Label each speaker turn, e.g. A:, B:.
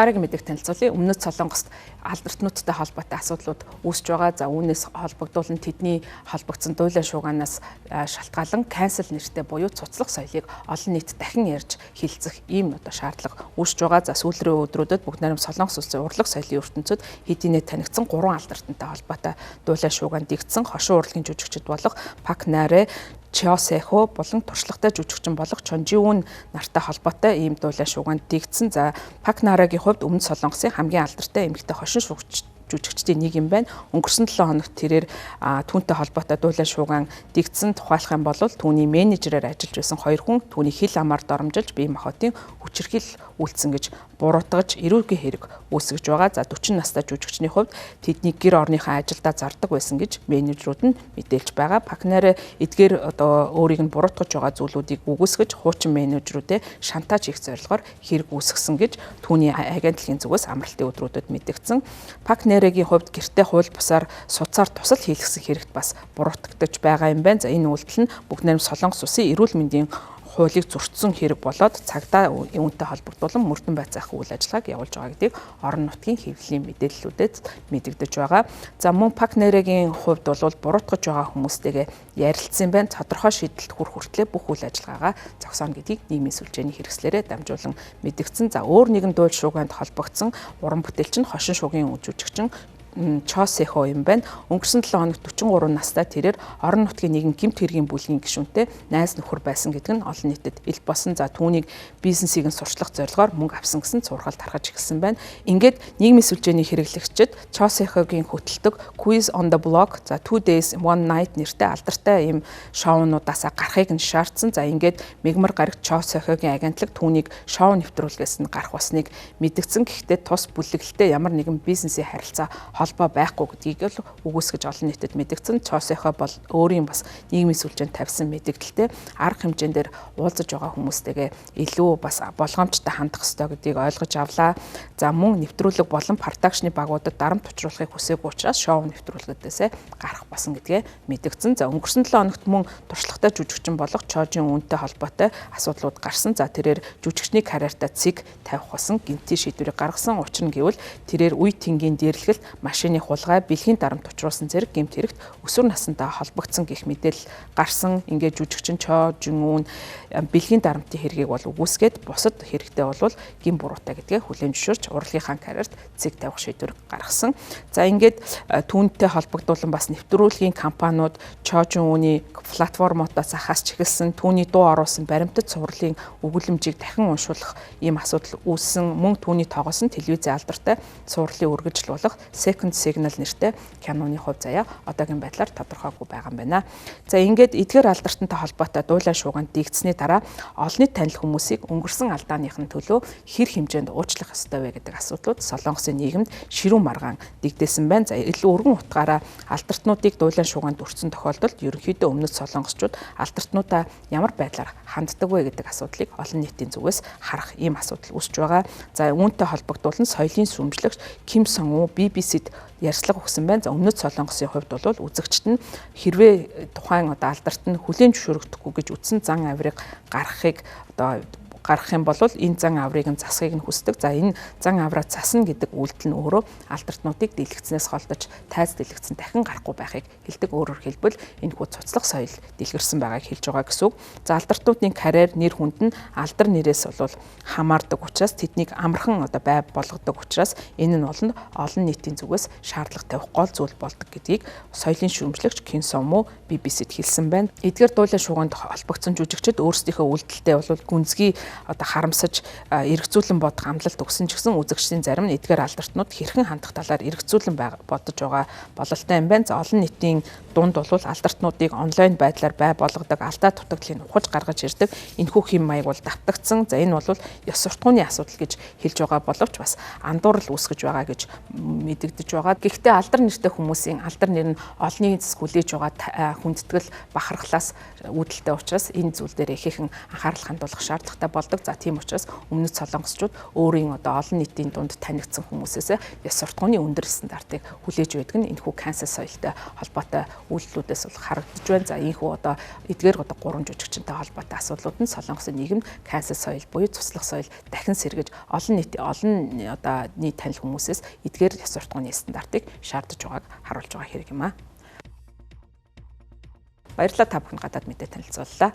A: Дараагийн мэдээг танилцуулъя. Өмнөд Солонгост алдартнуудтай холбоотой асуудлууд үүсэж байгаа. За, үүнээс холбогдуулан тэдний холбогдсон дуулаа шуугаанаас шалтгаалan cancel нэртэй буюу цуцлах соёлыг олон нийт дахин ярьж хилцэх ийм одоо шаардлага үүсэж байгаа. За, сүүлийн өдрүүдэд бүгд найрамд Солонгос улсын урлаг соёлын ертөнцид хэдийнэ танигдсан гурван алдартантай холбоотой дуулаа шуугаан дэгдсэн. Хошин урлагийн жүжигчд болох Пак Нарэ, Чо Сэхо болон туршлагатай жүжигчин болох Чонжиүн нартай холбоотой ийм дуулаа шуугаанд дэгдсэн. За, Пак Нарагийн хувьд Өмнөд Солонгосын хамгийн алдартай эмэгтэй хошин шуугч жүжигчдийн нэг юм байна. Өнгөрсөн 7 хоногт тэрээр түүнтэй холбоотой дуулаа шуугаан дэгдсэн. Тухайлах юм бол түүний менежерээр ажиллаж байсан хоёр хүн түүний хил амаар доромжилж, бие махбодын хүчирхийлэл үйлдсэн гэж буруутгаж, эрүүгийн хэрэг үүсгэж байгаа. За, 40 настай жүжигчний хувьд тэдний гэр орныхоо ажилдаа зардаг байсан гэж менежерүүд нь мэдээлж байгаа. Пакнер эдгээр одоо өөрийг нь буруутгаж байгаа зүйлүүдийг үгүйсгэж, хуучин менежерүүдэд шантаж хийх зорилгоор хэрэг үүсгэсэн гэж түүний агентлагийн зүгээс амралтын өдрүүдэд мэдэгдсэн. Пакнерэгийн хувьд гэртээ хууль бусаар судсаар тусал хийлгэсэн хэрэгт бас буруутгагдаж байгаа юм байна. За, энэ үйлдэл нь бүгд найрамд Солонгос улсын эрүүл мэндийн хуулийг зөрчсөн хэрэг болоод цагдаа үүнтэй холбогдуулан мөрдөн байцаах үйл ажиллагааг явуулж байгаа гэдгийг орон нутгийн хэвлэлийн мэдээллүүдэд мэдэгдэж байгаа. За, мөн Пак Нэрэгийн хувьд бол буруутгаж байгаа хүмүүстэйгээ ярилцсан байна. Тодорхой шийдэлд хүрэх хүртлээр бүх үйл ажиллагаагаа зогсооно гэдгийг нийгмийн сүлжээний хэрэгслээрээ дамжуулан мэдэгдсэн. За, өөр нэгэн дууль шуугаанд холбогдсон уран бүтээлч нь хошин шугийн жүжигчин Чо Сэхо юм байна. Өнгөрсөн 7 хоногт 43 настай тэрээр орон нутгийн нэгэн гэмт хэргийн бүлгийн гишүүнтэй найз нөхөр байсан гэдэг нь олон нийтэд ил болсон. За, түүнийг бизнесийг нь сурчлах зорилгоор мөнгө авсан гэсэн цуурхал тархаж эхэлсэн байна. Ингээд нийгмийн сүлжээний хэрэглэгчид Чо Сэхогийн хөтэлдэг Quiz on the Block, за, Two Days One Night нэртэй алдартай ийм шоунуудаасаа гарахыг нь шаардсан. За, ингээд мягмар гарагт Чо Сэхогийн агентлаг түүнийг шоу нэвтрүүлгээс нь гарах болсныг мэдгдсэн. Гэхдээ тус бүлэглэлтэй ямар нэгэн бизнесийн харилцаа, холбоо байхгүй гэдгийг л үгүйсгэж олон нийтэд мэдгдсэн. Чо Сэхо бол өөрийн бас нийгмийн сүлжээнд тавьсан мэдээлэлтэй арга хэмжээн дээр уулзаж байгаа хүмүүстэйгээ илүү бас болгоомжтой хандах ёстой гэдгийг ойлгож авлаа. За, мөн нэвтрүүлэг болон production ы багуудад дарамт учруулахыг хүсээгүй учраас шоу нэвтрүүлгүүдээсээ гарах болсон гэдгээ мэдгдсэн. За, өнгөрсөн 7 хоногт мөн туршлагатай жүжигчин болох Чожин үнтэй холбоотой асуудлууд гарсан. За, тэрээр жүжигчний карьертаа цэг тавих болсон гэнэтийн шийдвэрийг гаргасан. Учир нь гэвэл тэрээр үе тэнгийн дээрлэгэлт, машины хулгай, бэлгийн дарамт учруулсан зэрэг гэмт хэрэгт өсвөр насандаа холбогдсон гэх мэдээлэл гарсан. Ингээд жүжигчин Чожин Үн бэлгийн дарамтын хэргийг бол үгүйсгээд, бусад хэрэгтэй бол гэм буруутай гэдгээ хүлээн зөвшөөрч, урлагийнхаа карьерт цэг тавих шийдвэр гаргасан. За, ингээд түүнтэй холбогдуулан бас нэвтрүүлгийн компаниуд Чожин Үүний платформудаас хасч эхэлсэн, түүний дуу оруулсан баримтат цувралын өгүүлэмжийг дахин уншуулах ийм асуудал үүссэн. Мөн түүний тоглосон телевизийн алдартай цувралын үргэлжлэл болох Second Signal нэртэй киноны хувь заяа одоогийн байдлаар тодорхойгүй байгаа юм байна. За, ингээд эдгээр алдартантай холбоотой дуулаа шуугаанд дэгдсэний дараа олонний танил хүмүүсийг өнгөрсөн алдааныхын төлөө хэр хэмжээнд уучлах ёстой вэ гэдэг асуудлууд Солонгосын нийгэмд ширүүн маргаан дэгдээсэн байна. За, илүү өргөн утгаараа алдартнуудыг дуулаан шуугаанд өртсөн тохиолдолд ерөнхийдөө өмнөд солонгосчууд алдартнуудаа ямар байдлаар ханддаг вэ гэдэг асуудлыг олон нийтийн зүгээс харах ийм асуудал үүсэж байгаа. За, үүнтэй холбогдуулан соёлын сүмжлэгч Ким Сон У BBC-д ярьцлага өгсөн байна. За, өмнөд Солонгосын хувьд бол үзэгчд нь хэрвээ тухайн одоо алдарт нь хүлээн зөвшөөрөгдөхгүй гэж үзсэн зан авирыг гаргахыг, одоо гаргах юм бол энэ зан аврыг нь засахыг нь хүсдэг. За, энэ зан авраа засна гэдэг үйлдэл нь өөрөө алдартнуудыг дэлгэцнээс холдож, тайз дэлгэцэн дахин гарахгүй байхыг хэлдэг. Өөрөөр хэлбэл, энэхүү цуцлах соёл дэлгэрсэн байгааг хэлж байгаа гэсэн үг. За, алдартнуудын карьер, нэр хүнд нь алдар нэрээс бол хамаардаг учраас, тэднийг амархан одоо бай болгодог учраас энэ нь бол олон нийтийн зүгээс шаардлага тавих гол зүйл болдог гэдгийг соёлын шүүмжлэгч Кин Сому BBC-д хэлсэн байна. Эдгээр дуулын шуугинд холбогдсон жүжигчид өөрсдийнхөө үйлдэлтэй бол гүнзгий одоо харамсаж, эргцүүлэн бодох амлалт өгсөн ч гэсэн үзэгчдийн зарим нь эдгээр алдартнууд хэрхэн хандах талаар эргцүүлэн бодож байгаа бололтой юм байна. За, олон нийтийн дунд бол алдартнуудыг онлайн байдлаар бай болгодог, алдаа дутагдлыг ухаж гаргаж ирдэг энэхүү хэм маяг бол давтагдсан. За, энэ бол ёс суртахууны асуудал гэж хэлж байгаа боловч бас андуурал үүсгэж байгаа гэж мэдэгдэж байгаа. Гэхдээ алдар нэртэй хүмүүсийн алдар нэр нь олонний хүлээж байгаа хүндэтгэл, бахархлаас үүдэлтэй учраас энэ зүйл дээр ихээхэн анхаарал хандуулах шаардлагатай. болдог. За, тийм учраас өмнөд солонгосчууд өөрийн одоо олон нийтийн дунд танигдсан хүмүүсээс ёс суртахууны өндөр стандартыг хүлээж байдаг нь энэхүү cancel соёлтой холбоотой үйлдэлүүдээс бол харагдаж байна. За, энэхүү одоо эдгээр одоо гурван жүжигчинтэй холбоотой асуудлууд нь Солонгосын нийгэмд cancel соёл буюу цуцлах соёл дахин сэргэж, олон нийт, олон одоо нийт танил хүмүүсээс эдгээр ёс суртахууны стандартыг шаардаж байгааг харуулж байгаа хэрэг юм аа. Баярлалаа, та бүхэн гадаад мэдээ танилцууллаа.